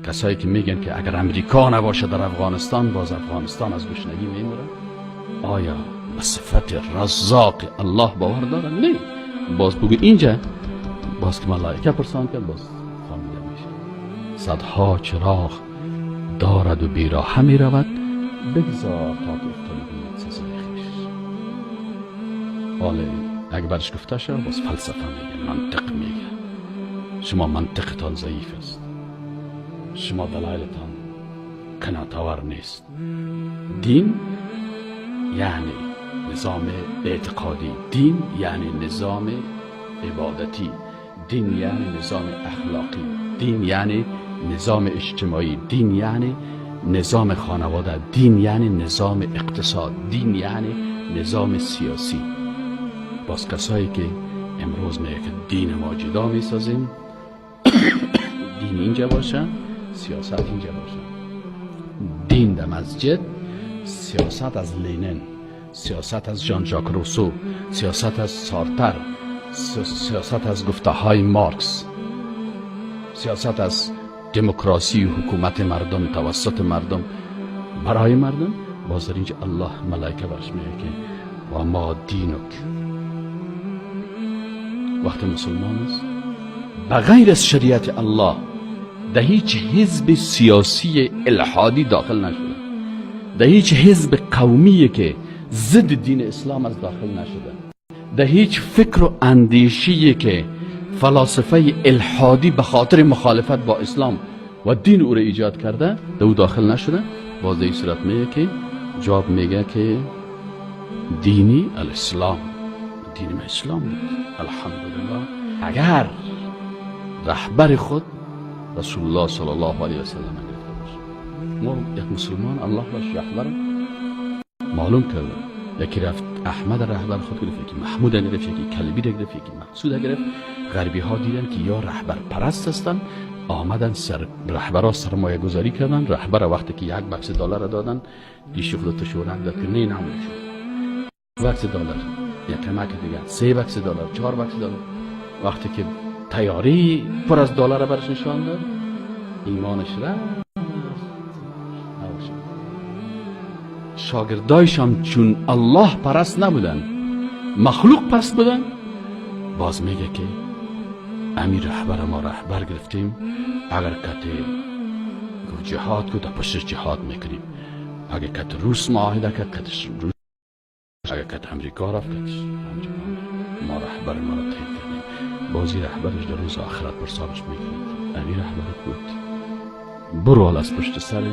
کسایی که میگن که اگر امریکا نباشه در افغانستان، باز افغانستان از گشنگی میمره، آیا به صفت رزاق الله باور دارن؟ نه. باز بگو اینجا باز که ملائکه پرسان کرد، باز فهمیده میشه. صدها چراغ دارد و بیراهه می رود، بگذار تا که افتادی بینید سزای خویش. حالا اگه برش گفته شد، باز فلسفه میگه، منطق میگه. شما منطقتان ضعیف است، شما دلایلتان قناعت‌آور نیست. دین یعنی نظام اعتقادی، دین یعنی نظام عبادتی، دین یعنی نظام اخلاقی، دین یعنی نظام اجتماعی، دین یعنی نظام خانواده، دین یعنی نظام اقتصاد، دین یعنی نظام سیاسی. باز کسایی که امروز میگه که دین ما جدا میسازیم، دین اینجا باشه، سیاست اینجا باشه، دین در مسجد، سیاست از لینن، سیاست از ژان ژاک روسو، سیاست از سارتر، سیاست از گفته های مارکس، سیاست از دموکراسی، حکومت مردم توسط مردم برای مردم. باز در اینجا الله ملائکه برش میگه که و ما دینك. وقتی مسلمان است، بغیر از شریعت الله در هیچ حزب سیاسی الحادی داخل نشده، در هیچ حزب قومی که ضد دین اسلام از داخل نشده، در هیچ فکر و اندیشی که فلاسفه الحادی به خاطر مخالفت با اسلام و دین او را ایجاد کرده در او داخل نشده، باز در این صورت میگه که جواب میگه که ديني الإسلام، دین ما اسلام بود، الحمدلله. اگر رهبر خود رسول الله صلی الله علیه و سلم گرفته باشه، ما یک مسلمان الله باش رهبر معلوم کرده. یکی رفت احمد رهبر خود گرفت، یکی محمود گرفت، یکی کلبی گرفت، یکی مقصود گرفت. غربی ها دیدن که یا رهبر پرست هستن، آمدن سر رهبرا سرمایه گذاری کردن. رهبر وقتی که یک بکس دلار دادن، دیش خود تشورک داد که نه نمون بکس دلار، یک کمک دیگه، سه بکس دلار، چهار بکس دلار. وقتی که تیاری پر از دلار برش نشان داد، ایمانش رفت. شاگردایشان چون الله پرست نبودن، مخلوق پرست بودن، باز میگه که امیر رهبر ما رهبر گرفتیم، اگر کتی جهاد کو در پشتش جهاد میکنیم، اگر کت روس معاهده کرد کتش روس، اگر کت امریکا رفت کتش امریکا. ما رهبر ما را تایید کردیم. بازی رهبرش در روز آخرت پرسانش میکنه امیر رهبرت بود، برو از پشت سر.